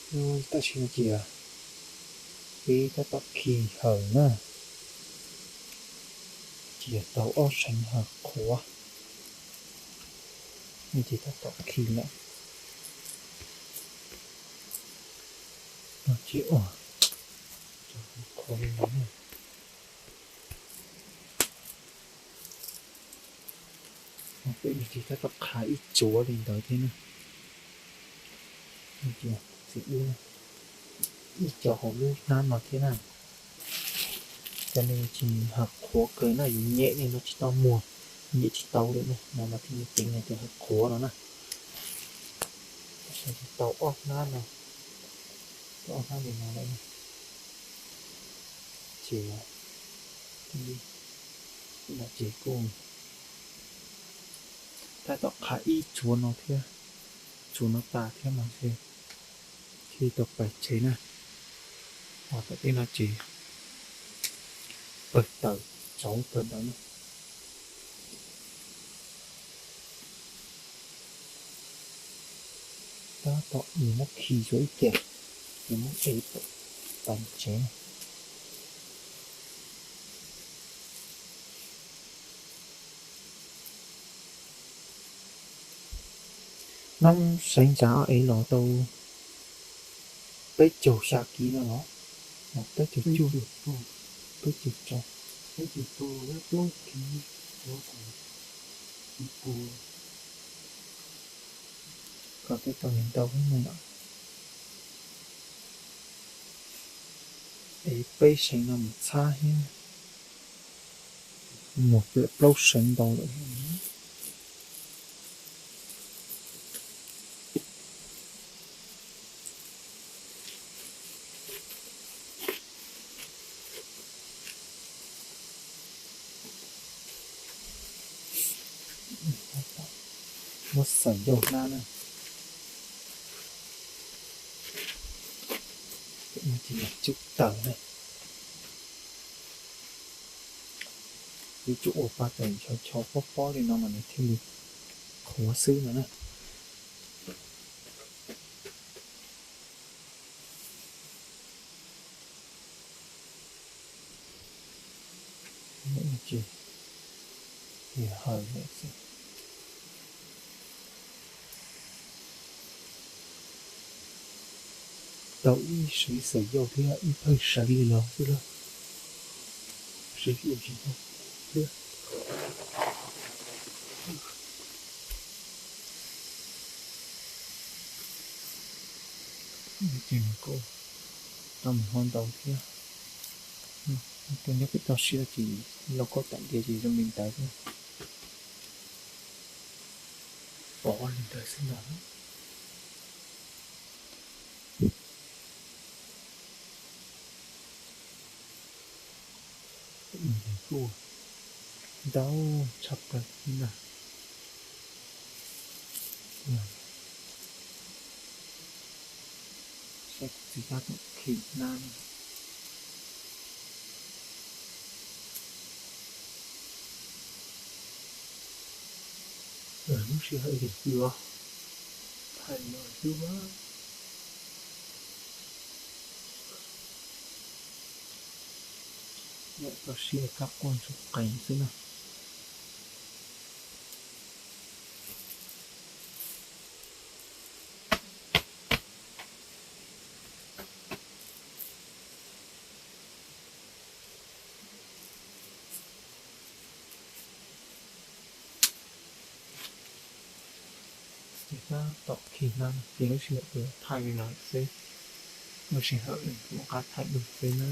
Tam sim no ces peb tab tom khi hawm na, ces tau ob seev hawm qhuav, ces tab tom khi lawm. No ces ua qhuav li no na. Peb ces tab tom qhav ib tsuav li ntawd thiab na. Txiv ub, ib co hauv lub hnab no thiab na. Cov no ces hawm qhuav kawg na, yus nyem li no tsis tau muag, nyem tsis tau li na, no mas thiaj li ceev hais tias hawm qhuav no na. Tab sis tau ob hnab no, tau ob hnab li no lawm na. Ces no ces kuj tab tom qhav ib tsuav no thiab, tsuav no tas thiab mas thiaj tau pais tsev na. Ho tom tej no ces pawg tawm tsauv pawg ntawd na. Tab tom yuav muab khi tsuav ib ce, yuav muab ev pais tsev. Hnub seev ntsav ev los tau peb caug xya kiv no los, peb caug cuaj, peb caug rau, peb caug rau, kom tej tau niam ntau hnub no lawm. Es peb seev no mus txhab thiab, mus plaub seev ntau lawm. Muab xaws ncauj hnab na. Ces cub taws na. Yuav tsum ua pa taws ncho ncho pob pob li no mas nws thiaj li qhuav xwb no na. Ces hawm lawm xwb. Tau ib seev xaws yauj thiab ib pawg seev li los xwb lawm. Seev ua tsis tau thiab. Ces nws kuj tau mus hmo ntau thiab. Tuaj nyob pem toj siab ces lauj kaub tam ntiag ces zoo li ntawd thiab. Pov li ntawd xwb ntag. Kuj ntau tshaj plaws li na. Saib kuv txiv tab tom khi hnab na. Lub sij hawm lim xwb os, thaij no xwb mas. Yam toj siab kab quaj ntsuj qees xwb na. Ces tab tom khi hnab ces lub sij hawm kuv thaij li no xwb, lub sij hawm kuv rov qab thaij dua xwb na.